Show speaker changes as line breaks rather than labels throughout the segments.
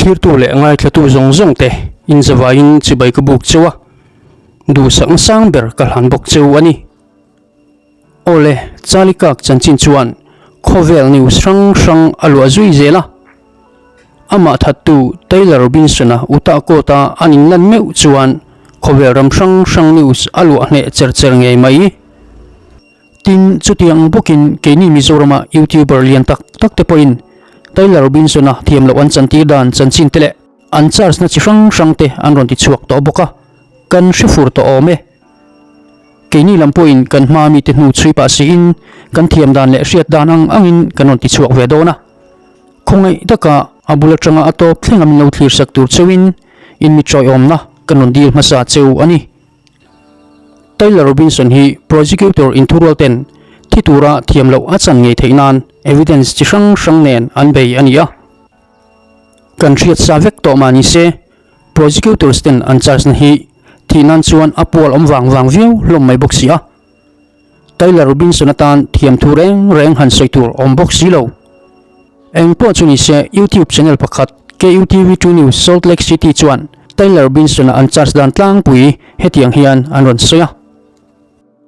Thlirtu leh ngaithlatu zawng zawng te inzavaiin chibai ka buk cheu a, duhsakna sang ber ka hlan bawk cheu a ni. Awle, Charlie Kirk chanchin chuan khawvel news hrang hrang a luah zui zel a. Amah thattu Taylor Robinson-a Utah court-a an inlan meuh chuan khawvel ram hrang hrang news a luah hneh cher cher ngei mai. Tin, chutiang bawkin keini Mizorama YouTuber lian tak tak te pawhin Taylor Robinson-a thiam loh an chantir dan chanchin te leh an charge na chi hrang hrang te an rawn ti chhuak tawh bawk a, kan hre fur tawh awm e. Keini lam pawhin kan hma mite hnu chhui pah siin kan thiam dan leh hriat dan ang angin kan rawn ti chhuak ve dawn a. Khawngaih taka a bul atanga a tawp thleng a min lo thlir sak tur cheuhin in mi chawiawmna kan rawn dil hmasa cheu a ni. Taylor Robinson hi prosecutor inthurual ten thi tura thiam loh a chan ngei theih nan evidence chi hrang hrang nen an bei a ni a. Kan hriat sa vek tawh mah ni se, prosecutors ten an charge na hi thih nan chuan a pual awm vang vang viau hlawm mai bawk si a. Taylor Robinson atan thiam thu reng reng han sawi tur awm bawk si lo. Eng pawh chu ni se, YouTube channel pakhat KUTV2 News Salt Lake City chuan Taylor Robinson-a an charge dan tlangpui hetiang hian an rawn sawi a.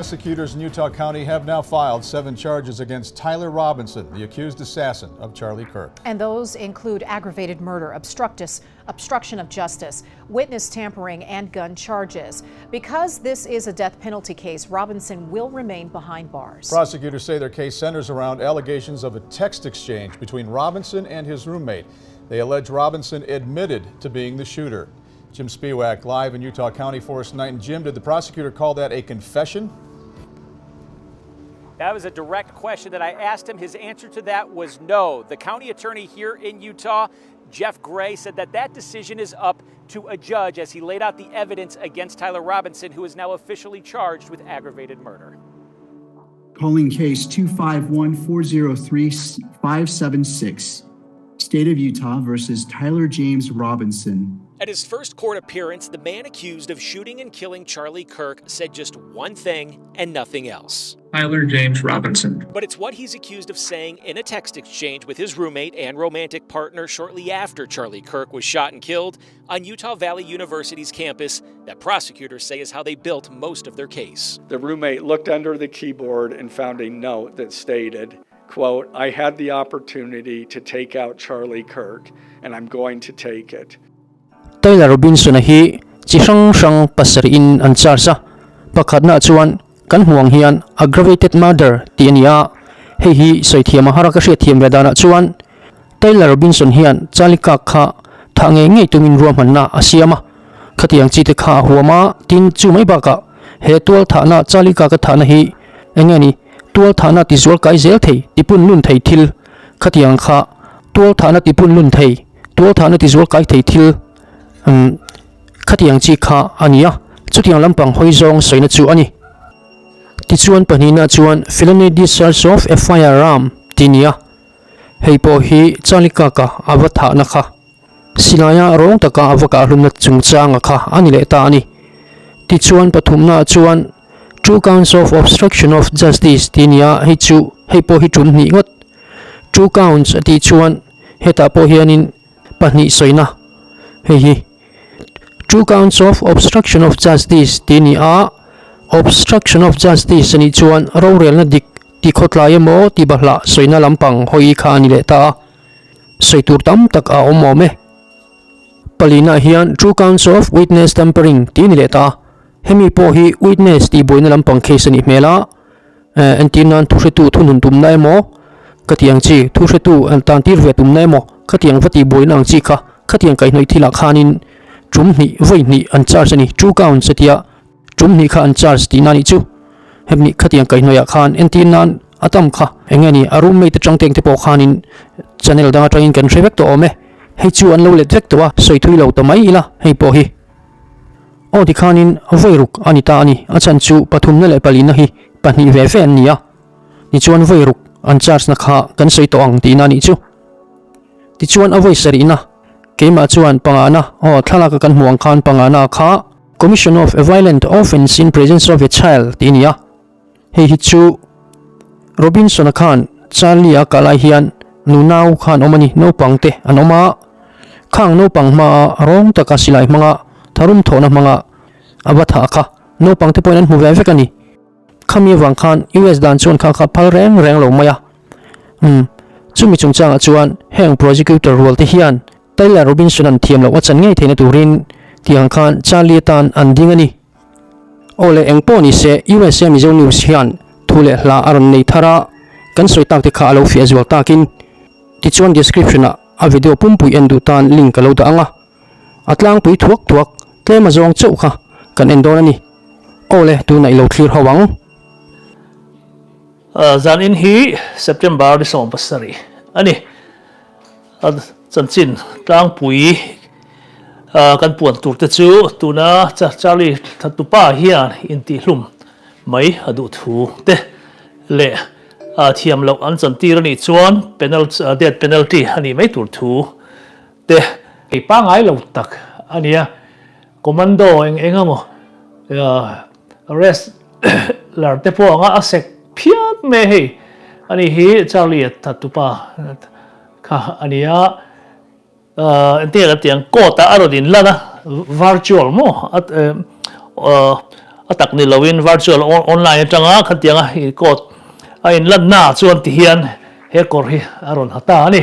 Prosecutors in Utah County have now filed seven charges against Tyler Robinson, the accused assassin of Charlie Kirk.
And those include aggravated murder, obstructus, obstruction of justice, witness tampering, and gun charges. Because this is a death penalty case, Robinson will remain behind bars.
Prosecutors say their case centers around allegations of a text exchange between Robinson and his roommate. They allege Robinson admitted to being the shooter. Jim Spiewak live in Utah County for us tonight. And Jim, did the prosecutor call that a confession?
That was a direct question that I asked him. His answer to that was no. The county attorney here in Utah, Jeff Gray, said that that decision is up to a judge as he laid out the evidence against Tyler Robinson, who is now officially charged with aggravated murder.
Calling case 251 403 576. State of Utah versus Tyler James Robinson.
At his first court appearance, the man accused of shooting and killing Charlie Kirk said just one thing and nothing else.
Tyler James Robinson.
But it's what he's accused of saying in a text exchange with his roommate and romantic partner shortly after Charlie Kirk was shot and killed on Utah Valley University's campus that prosecutors say is how they built most of their case.
The roommate looked under the keyboard and found a note that stated, quote, I had the opportunity to take out Charlie Kirk, and I'm going to take it.
Tyler Robinson-a hi chi hrang hrang pasarih-in an charge a, pakhatna chuan kan hmuh ang hian aggravated murder tih a ni a, hei hi sawi thiam a har a ka hriat thiam ve danah chuan Tyler Robinson hian Charlie Kirk kha thah ngei ngei tumin ruahmanna a siam a, khatiang chi te kha a huam a, tin chu mai bakah he tual thahna Charlie Kirk-a thahna hi eng nge ni tual thahna tizual kai zel thei tipun lun thei thil khatiang kha tual thahna tipun lun thei tual thahna tizual kai thei thil umm khatiang chi kha a ni a, chutiang lampang hawi zawng sawina chu a ni. Tichuan pahnihna chuan felony discharge of a firearm tih a ni a, hei pawh hi Charlie Kirk-a a va thahna kha silaia rawng taka a va kahhlumna chungchanga kha a ni leh ta a ni. Tichuan pathumna chuan two counts of obstruction of justice tih a ni a, hei chu hei pawh hi tum hnih ngawt. Two counts a tih chuan hetah pawh hianin pahnih sawina hei hi two counts of obstruction of justice tih a ni a, obstruction of justice a nih chuan rorelna dik tih khawtlai emaw tih bahlah sawina lampang hawi kha a ni leh ta a, sawi tur tam tak a awm awm e. Palina hian two counts of witness tampering tih a ni leh ta a, hemi pawh hi witness tih buaina lampang case a nih hmel a. Entir nan thuhretu thunun tumna emaw ka tih ang chi, thuhretu an tan tir ve tumna emaw ka tih ang va tih buaina ang chi kha khatiang kaihhnawih thilah khanin tum hnih vawi hnih an charge a ni, two counts a tia tum hnih kha an charge tihna a nih chu. Hemi khatiang kaihhnawihah khan entir nan a tam kha eng nge ni a roommate atang teng te pawh khanin channel dang atangin kan hre vek tawh awm e, hei chu an lo let vek tawh a, sawi thui lo ta mai ila hei pawh hi. Aw tikhanin vawi ruk a ni ta a ni, a chhan chu pathumna leh palina hi pahnih ve ve an ni a, tichuan vawi ruk an charge na kha kan sawi tawh ang tihna a nih chu. Tichuan a vawi sarihna, keimah chuan pangana, aw thlalaka kan hmuh ang khan pangana kha Commission of a Violent Offence in Presence of a Child tih a ni a, hei hi chu Robinson-a khan Charlie-a kah lai hian nunau kha an awm a ni, naupang te an awm a. Khang naupang hmaa rawng taka silai hmanga tharum thawhna hmanga a va thah kha naupang te pawhin an hmu ve vek a ni. Khami avang khan US dan chuan kha kha phal reng reng lo mai a. Umm, chumi chungchangah chuan heng prosecutor rual te hian Tyler Robinson an thiam loh a chan ngei theihna turin tiang khan Charlie atan an ding a ni. Aw le engpawh ni se USA Mizo News hian thu leh hla a rawn nei thar a, kan sawi tak te kha a lo fiah zual takin. Tichuan description ah a video pumpui en duh tan link ka lo dah ang a, a tlangpui thuak thuak tlem a zawng chauh kha kan en dawn a ni. Aw le tunah i lo thlir ho ang.
Zan in hi September ni 17 a ni. Chanchin tlangpui kan puan tur te chu tuna Charlie Thattupa hian intihhlum mai a duh thu te leh thiam loh an chantir a nih chuan death penalty a nih mai tur thu te. Kei pangngai lo tak a nia, commando eng eng emaw wrestler te pawh anga a sek phian mai hei a ni hi Charlie Thattupa kha a ni a, entir kan tih ang court ah a rawn in lan a, virtual maw a tak ni loin virtual online atanga khatiang a court a in lan na chuan ti hian he kawr hi a rawn ha ta a ni.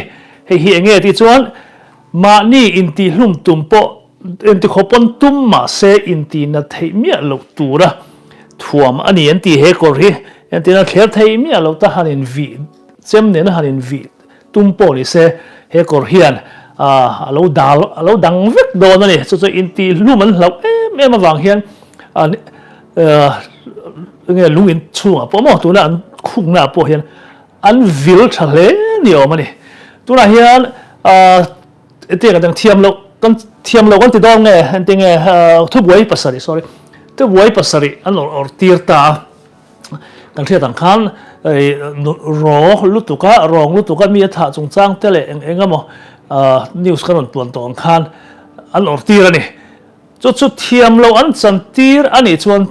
Hei hi enge tih chuan mahni intihlum tum pawh intikhawp pawn tum mahse intihna theih miah loh tura thuam a ni an ti he kawr hi entirna thler theih miah loh ta han invih chem nena han invih Tum pawh ni se, he kawr hian a lo dal, a lo dang vek dawn a ni. Chu chu intihlum an hlauh em em avang hian enge lung in chhungah pawh maw tuna an khungna ah pawh hian an vil tha hle ni awm a ni. Tunah hian entir kan thiam loh kan thiam loh kan ti dawn nge entinge thubuai pasarih sorry thubuai pasarih an awrh awrh tir ta a. Kan hriat ang khan raw lutuka rawng lutuka mi a thah chungchang te leh eng eng emaw news kan rawn puan tawh ang khan an awrh tir a ni. Chu chu thiam loh an chan tir a nih chuan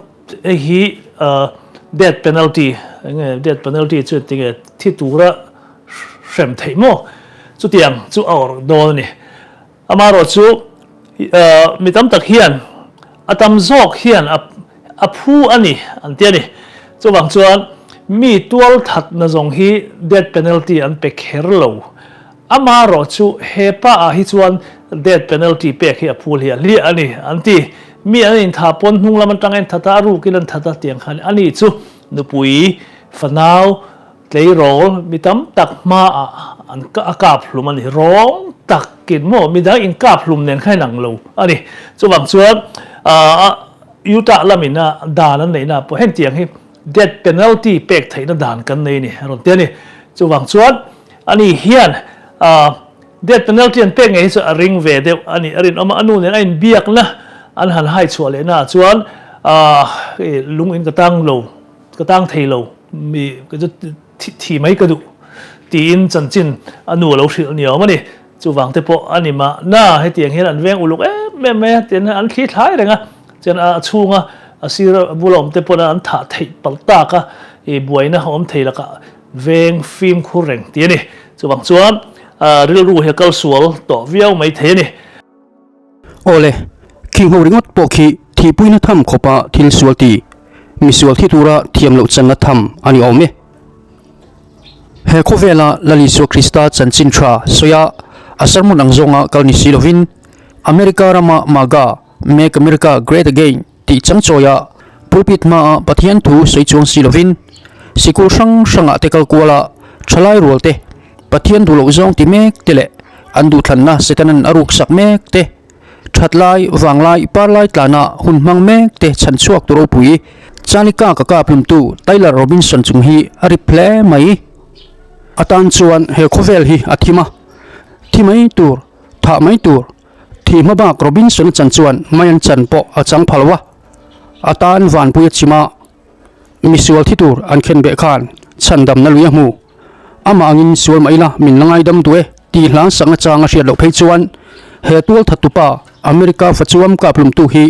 hei hi death penalty eng nge death penalty chu engtinge thi tura hrem theih maw chutiang chu a awrh dawn a ni. Amaherawhchu, mi tam tak hian a tam zawk hian a phu a ni an ti a ni. Chuvang chuan mi tual thatna zawng hi death penalty an pe kher lo. Amaherawhchu he pa ah hi chuan death penalty pek hi a phu hliah hliah a ni an ti. Mi an intha pawn hnung lam atang a inthat a, a rukin an that a tiang khan ani chu nupui fanau Tleirawl mi tam tak hmaah an a kap hlum a ni. Rawng takin maw midang in kap hlum nen kha inang lo a ni. Chuvang chuan Utah lamin a dan an neihna pawh hengtiang hi death penalty pek theihna dan kan nei a ni a rawn ti a ni. Chuvang chuan ani hian death penalty an pek ngei hi chu a ring ve deuh a ni. A rinawm a, a nu nen a inbiakna an han hai chhuah lehna ah chuan lung in ka tang lo. Ka tang thei lo, mi ka chu thi mai ka duh tiin chanchin a nu a lo hrilh ni awm a ni. Chuvang te pawh a ni mah na, hetiang hian an veng uluk em em mai a, tian an thli thlai reng a, chuan a chhunga a sir bula awm te pawh an thah theih palh tak a, i buaina awm thei lakah veng fimkhur reng ti a ni. Chuvang chuan rilru hi a kal sual tawh viau mai thei a ni.
Aw le, khi ngho ringawt pawh khi thihpuina tham khawpa thil sual ti, misual thi tura thiam loh channa tham a ni awm e. He khawvela Lal Isua Krista chanchin tha sawia a sermon ang zawnga kal ni si lovin, America rama MAGA, Make America Great Again, tih changchawia pulpit hmaa Pathian thu sawi chuang si lovin, sikul hrang hrangah te kal kuala thalai rual te, Pathian duh loh zawng ti mek te leh an duhthlanna Setanan a ruksak mek te, that lai, vang lai, par lai tlana hun hmang mek te chhan chhuak tu ropui Chanika ka kap hlumtu Tyler Robinson chung hi a rip hle mai. Atan chuan he khawvel hi a thim a, thi mai tur, thah mai tur, Thih hma bak Robinson-a chan chuan Mayan chan pawh a chang pha lo a, a tan vanpui a chim a, misual thi tur an khen beh khan chhandamna lui a hmu. Amah angin sual mah ila min la ngaidam duh e tih hlan sakna chang a hriat loh phei chuan he tual thattupa America fachuam kaplumtu hi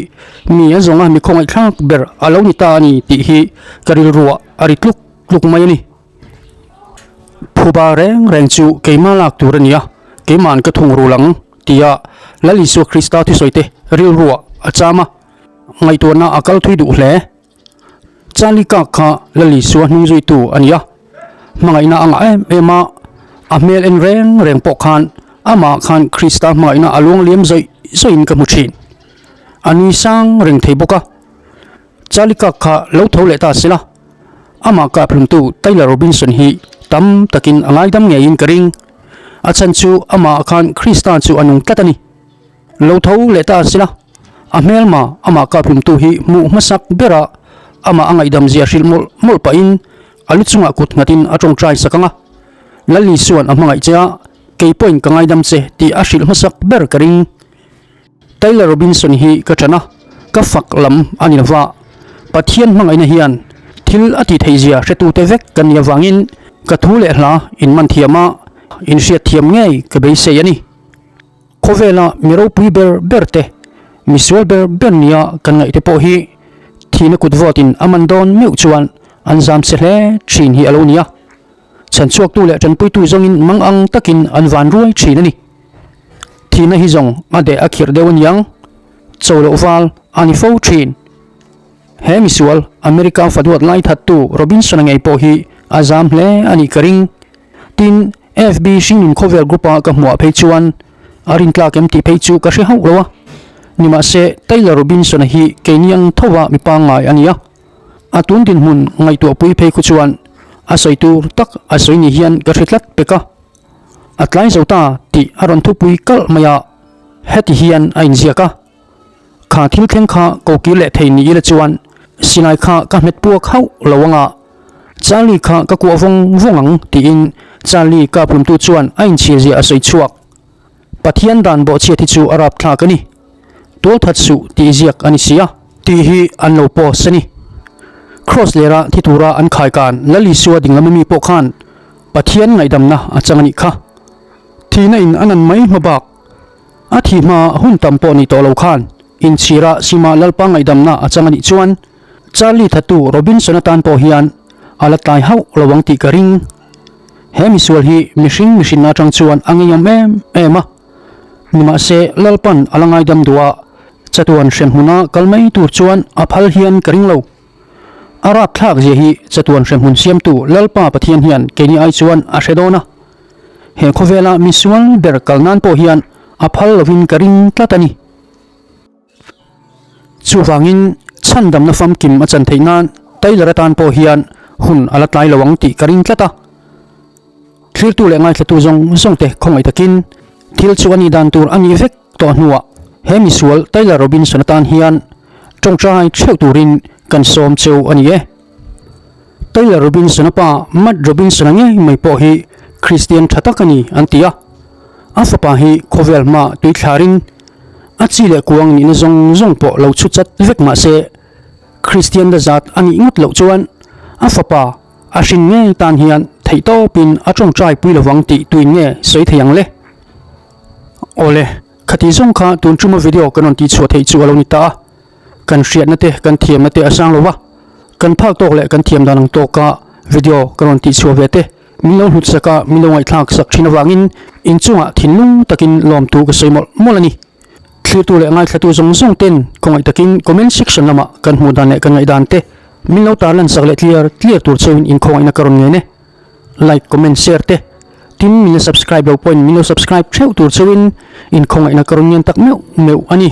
mi a zawnga mi khawngaihthlak ber a lo ni ta a ni tih hi ka rilruah a ri tluk tluk mai a ni. Phuba reng reng chu keimah lak tur a ni a, keima'n ka thung rul ang. tia Lal Isua Krista thusawi te rilruah a cham a, ngaihtuahna a kal thui duh hle. Charlie Kirk kha Lal Isua hnung zuitu a ni a, hmangaihna a ngah em em a, a hmel en reng reng pawh khan amah khan Krista hmangaihna a luang liam zawih zawihin ka hmu thin. A nui sang reng thei bawk a. Charlie Kirk kha lo tho leh ta sela, amah kahphlumtu Tyler Robinson hi tam takin a ngaidam ngeiin ka ring. A chhan chu amah khan Krista chu a nung tlat a ni. Lo tho leh ta sela, a hmelma amah kahphlumtu hi hmuh hmasak bera amah a ngaihdam zia hrilh mawlh mawlh pahin a lu chungah kut nghatin a tawngtai sak ang a. Lal Isua'n a hmangaih che a, kei pawhin ka ngaidam che tih a hrilh hmasak ber ka ring. Tyler Robinson hi ka ṭan a, ka fak lam a ni lova, Pathian hmangaihna hian thil a tih theih zia hretute vek kan nih avangin ka thu leh hla in man thiam a, in hriat thiam ngei ka beisei a ni. Khawvela mi ropui ber ber te, mi sual ber ber nia kan ngaih te pawh hi thihna kut vawtin a man dawn meuh chuan an zam che hle ṭhin hi a lo ni a. Chhanchhuaktu leh ṭanpuitu zawngin mang ang takin an van ruai ṭhin a ni. Thihna hi zawng a deh a khirh deuh aniang, cho loh val a ni fo thin. He misual America faduat lai thattu Robinson-a ngei pawh hi a zam hle a nih ka ring. Tin, FB hringnun khawvel group-a ka hmuah phei chuan a rintlak em tih phei chu ka hre hauh lo a. Nimahse, Tyler Robinson-a hi keini ang thova mi pangngai a ni a. A tun dinhmun ngaihtuahpui phei khu chuan a sawi tur tak a sawi ni hian ka hre tlat pek a. A tlai zo ta tih a rawn thupui kalh mai a, heti hian a inziak a, Kha thil thleng kha ko kir leh thei ni ila chuan silai kha ka hmet puak hauh lo ang a, Charlie kha ka kuah vawng vawng ang tiin Charlie kaplumtu chuan a inchhir zia a sawi chhuak. Pathian dan bawhchhiat hi chu a rapthlak a ni. Tualthat suh tih ziak a ni si a. Tih hi an lo post a ni. Cross lera thi tura an khaikan Lal Isua dinglam ami pawh khan Pathian ngaihdamna a chang a nih kha. Thihna in a nan mai hma bak a thi hma hun tam pawh ni tawh lo khan inchhira sima Lalpa ngaihdamna a chang a nih chuan Charlie Thatu Robinson atan pawh hian a la tlai hauh lo ang tih ka ring. He misual hi mihring mihrinna atang chuan a ngeiawm em em a. Nimahse Lalpan a la ngaidam duh a, chatuan hremhmuna kal mai tur chuan a phal hian ka ring lo. A rapthlak zia hi chatuan hremhmun siamtu Lalpa Pathian hian keini ai chuan a hre dawn a. He khawvela misual ber kal nan pawh hian a phal lovin ka ring tlat a ni. Chuvangin chhandamna famkim a chan theih nan Taylor atan pawh hian hun a la tlai lo ang tih ka ring tlat a. Thlirtu leh ngaithlatu zawng zawng te khawngaih takin thil chu a nih dan tur a nih vek tawh hnuah he misual Taylor Robinson atan hian tawngtai theuh turin kan sawm cheu a ni e. Taylor Robinson-a pa Matt Robinson-a ngei mai pawh hi Kristian tha tak a ni an ti a. A fapa hi khawvel hma tuithlarin a chi leh kuang nihna zawng zawng pawh lo chhu chat vek mah se Kristian la zat a nih ngawt loh chuan a fapa a hrin ngei tan hian theihtawpin a tawngtai pui lovang tih tuin nge sawi thei ang le? Awle, khati zawng kha tun tuma video kan rawn tihchhuah theih chu a lo ni ta a, kan hriatna te kan thiamna te a sang lo va, kan phak tawk leh kan thiam dan ang tawka video kan rawn tihchhuah ve te min lo hlut sak a, min lo ngaihthlak sak thin avangin inchungah thinlung takin lawmtu ka sawi mawlh mawlh a ni. Thlirtu leh ngaithlatu zawng zawng ten khawngaih takin comment section lamah kan hmuh dan leh kan ngaih dan te min lo tarlan sak leh tliar tliar tur cheuhin inkhawngaihna ka rawn ngen e. Like, comment, share te tin min la subscribe lo pawhin min lo subscribe theuh tur cheuhin inkhawngaihna ka rawn ngen tak meuh meuh a ni.